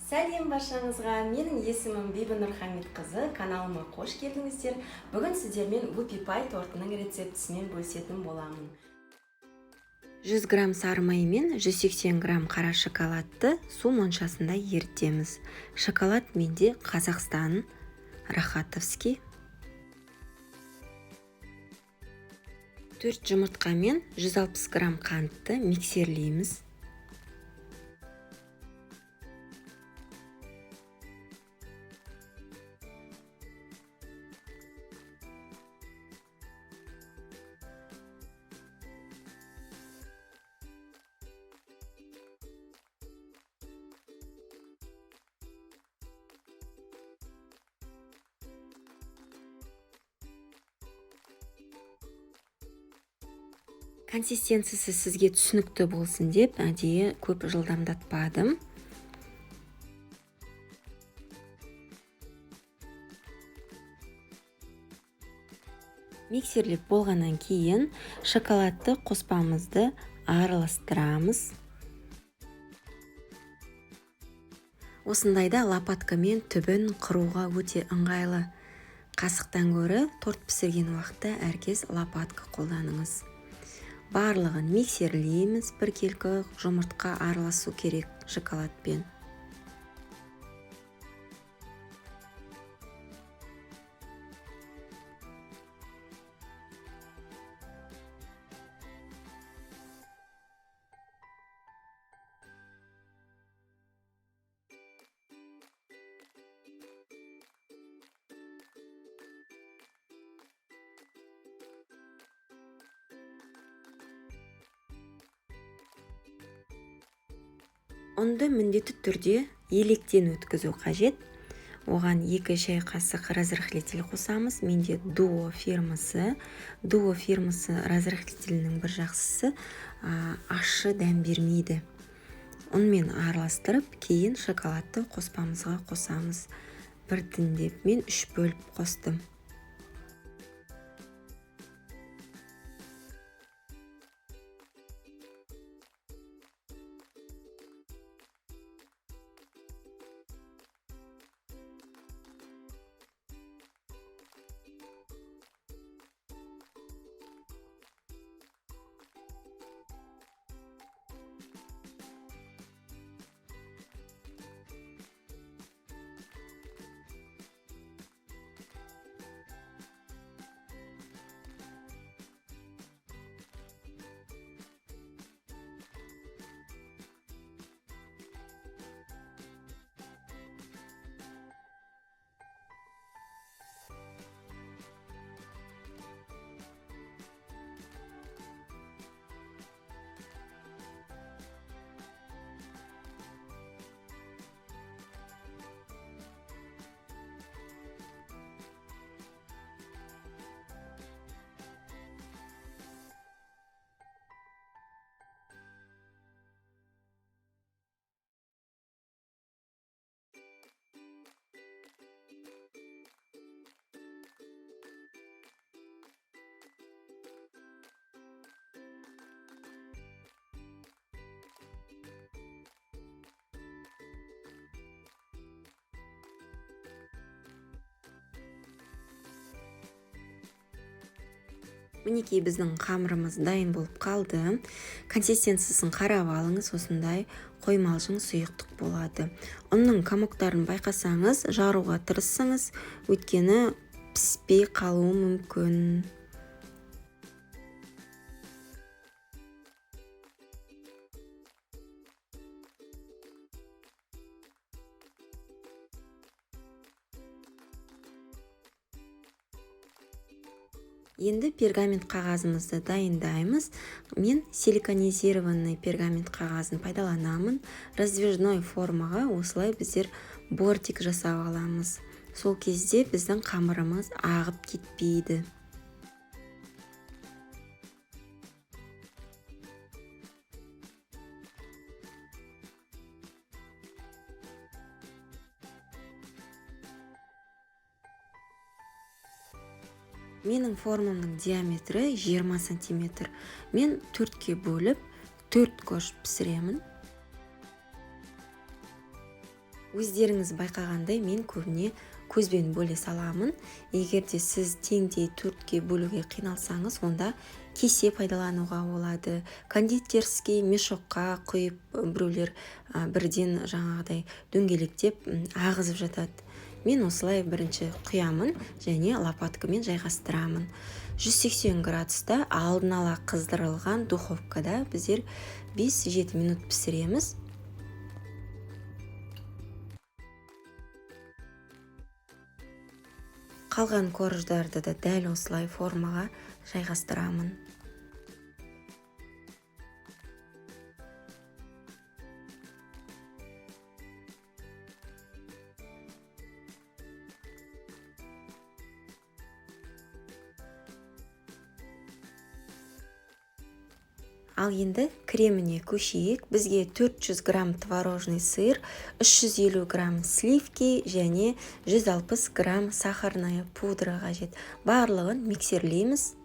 Сәлем баршаңызға! Менің есімім Бибінұр Хамитқызы, каналыма қош келдіңіздер. Бүгін сіздермен whoopie pie тортының рецептісімен бөлісетін боламын. 100 грамм сары май мен 180 грамм қара шоколадты су моншасында ерітеміз. Шоколад менде Қазақстан Рахатовский. 4 жұмыртқа мен 160 грамм қантты миксерлейміз. Консистенциясы сізге түсінікті болсын деп әдейі көп жылдамдатпадым. Миксерлеп болғаннан кейін шоколадты қоспамызды араластырамыз. Осындайда лопаткамен түбін қыруға өте ыңғайлы. Қасықтан гөрі торт пісірген уақытта әркез лопатка қолданыңыз. Барлығын миксерлейміз, біркелкі жұмыртқа араласу керек шоколадпен. Ұнды міндетті түрде електен өткізу қажет. Оған 2 шай қасық разрыхлитель қосамыз. Менде Duo фирмасы. Duo фирмасы разрыхлителінің бір жақсысы, ащы дәм бермейді. Ұнмен араластырып, кейін шоколадты қоспамызға қосамыз. Біртіндеп мен 3 бөліп қостым. Мінекей біздің қамырымыз дайын болып қалды. Консистенциясын қарап алыңыз, осындай қоймалжың сұйықтық болады. Ұнның комоктарын байқасаңыз, жаруға тырысыңыз, өйткені піспей қалуы мүмкін. Енді пергамент қағазымызды дайындаймыз. Мен силиконизированный пергамент қағазын пайдаланамын. Раздвижной формаға осылай біздер бортик жасап аламыз. Сол кезде біздің қамырымыз ағып кетпейді. Менің формамның диаметрі 20 сантиметр. Мен 4-ке бөліп, 4 корж пісіремін. Өздеріңіз байқағандай, мен көбіне көзбен бөле саламын. Егер де сіз теңдей 4-ке бөлуге қиналсаңыз, онда кесе пайдалануға болады. Кондитерский мешокқа құйып, біреулер бірден жаңағыдай дөңгелектеп ағызып жатады. Мен осылай бірінші құямын және лопаткамен жайғастырамын. 180 градуста алдын ала қыздырылған духовкада біздер 5-7 минут пісіреміз. Қалған корждарды да дәл осылай формаға жайғастырамын. Ал енді креміне көшейік. Бізге 400 грамм творожный сыр, 350 грамм сливки және 160 грамм сахарная пудра қажет. Барлығын миксерлейміз.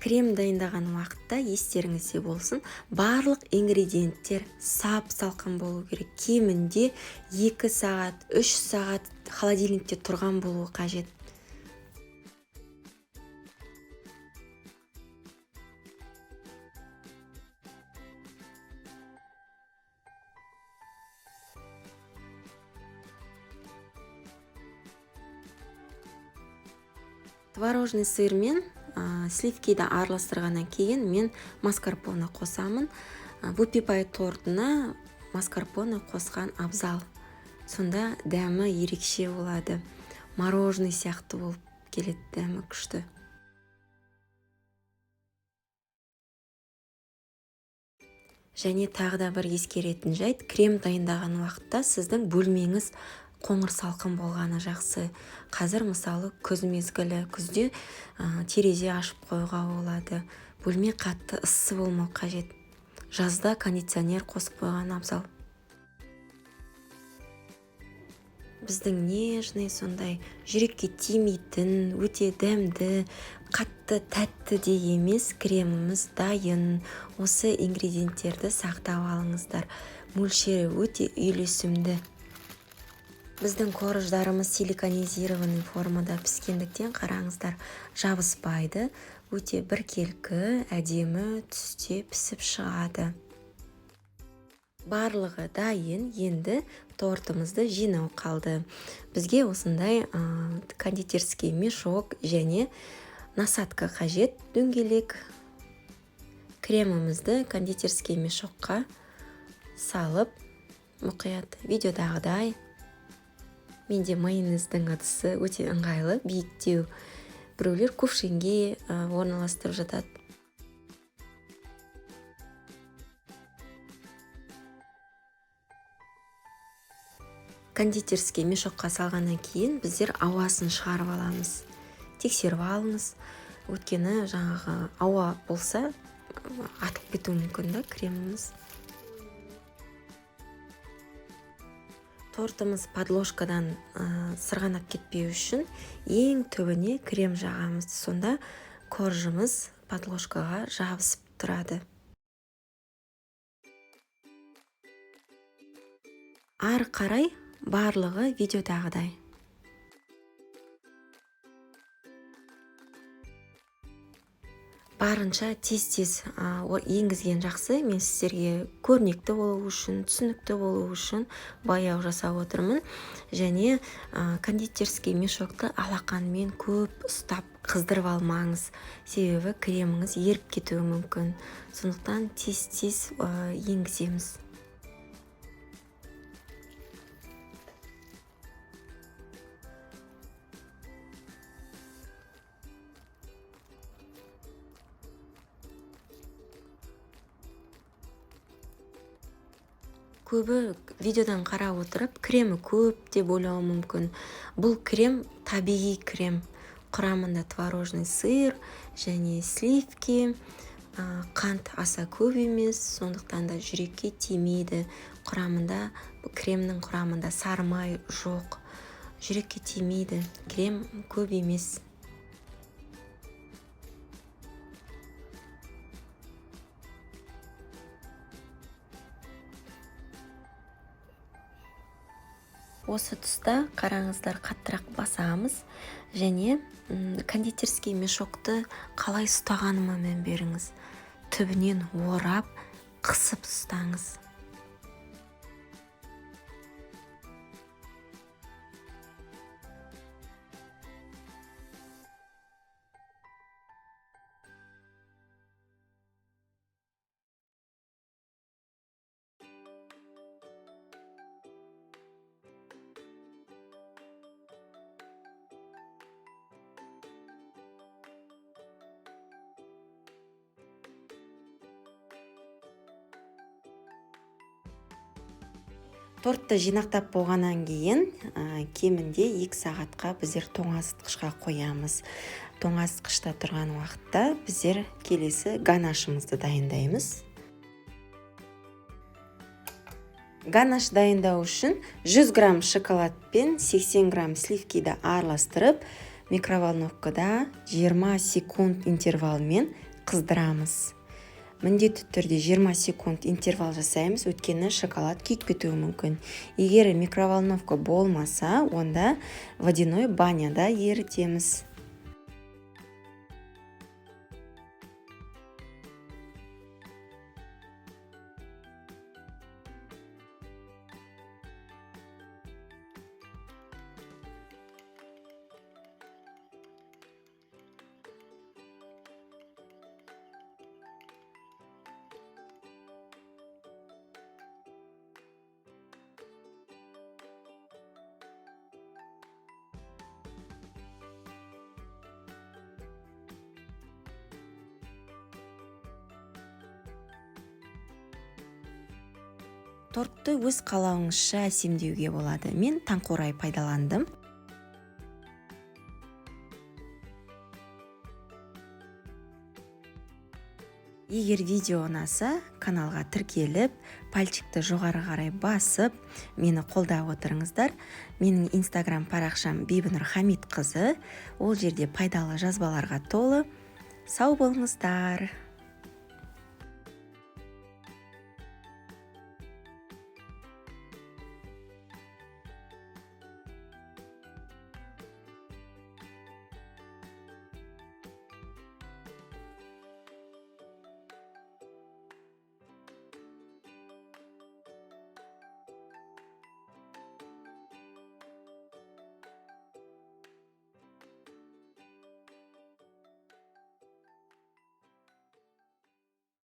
Крем дайындаған уақытта естеріңізде болсын, барлық ингредиенттер сап-салқын болу керек. Кемінде 2 сағат, 3 сағат холодильникте тұрған болуы қажет. Творожный сыр мен сливкиді араластырғаннан кейін мен маскарпоне қосамын. Вупи пай тортына маскарпоне қосқан абзал. Сонда дәмі ерекше болады. Мороженое сияқты болып келеді, дәмі күшті. Және тағы да бір ескеретін жайт, крем дайындаған уақытта сіздің бөлмеңіз қоңыр салқын болғаны жақсы. Қазір мысалы күз мезгілі, күзде терезе ашып қоюға болады. Бөлме қатты ыссы болмау қажет. Жазда кондиционер қосып қойған абзал. Біздің нежный, сондай жүрекке тимейтін, өте дәмді, қатты тәтті де емес креміміз дайын. Осы ингредиенттерді сақтап алыңыздар. Мөлшері өте үйлесімді. Біздің корждарымыз силиконизированный формада піскендіктен қараңыздар, жабыспайды, өте біркелкі, әдемі түсте пісіп шығады. Барлығы дайын, енді тортымызды жинау қалды. Бізге осындай кондитерский мешок және насадка қажет, дөңгелек. Кремімізді кондитерский мешокқа салып, мұқият видеодағыдай. Менде майонездің ыдысы өте ыңғайлы, биіктеу. Біреулер кувшинге орналастырып жатады. Кондитерский мешокқа салғаннан кейін біздер ауасын шығарып аламыз. Тексеріп алыңыз. Өйткені жаңағы ауа болса атылып кетуі мүмкін да креміміз. Тортымыз подложкадан сырғанап кетпеу үшін ең түбіне крем жағамыз. Сонда коржымыз подложкаға жабысып тұрады. Ары қарай барлығы видеодағыдай. Барынша тез-тез енгізген жақсы. Мен сіздерге көрнекті болу үшін, түсінікті болу үшін баяу жасап отырмын. Және кондитерский мешокты алақанмен көп ұстап қыздырып алмаңыз. Себебі креміңіз еріп кетуі мүмкін. Сондықтан тез-тез енгіземіз. Көбі видеодан қарап отырып, кремі көп деп ойлауы мүмкін. Бұл крем табиғи крем. Құрамында творожный сыр және сливки, қант аса көп емес, сондықтан да жүрекке тимейді. Кремнің құрамында сары май жоқ. Жүрекке тимейді. Крем көп емес. Осы тұста қараңыздар, қаттырақ басамыз және кондитерский мешокты қалай ұстағаныма мән беріңіз. Түбінен орап, қысып ұстаңыз. Тортты жинақтап болғаннан кейін кемінде 2 сағатқа біздер тоңазытқышқа қоямыз. Тоңазытқышта тұрған уақытта біздер келесі ганашымызды дайындаймыз. Ганаш дайындау үшін 100 грамм шоколад пен 80 грамм сливкиді араластырып, микроволновкада 20 секунд интервалмен қыздырамыз. Міндетті түрде 20 секунд интервал жасаймыз, өйткені шоколад күйіп кетуі мүмкін. Егер микроволновка болмаса, онда водяной баняда ерітеміз. Тортты өз қалауыңызша әсемдеуге болады. Мен таңқурай пайдаландым. Егер видео ұнаса, каналға тіркеліп, пальчикті жоғары қарай басып, мені қолдап отырыңыздар. Менің инстаграм парақшам Бибінұр Хамитқызы. Ол жерде пайдалы жазбаларға толы. Сау болыңыздар.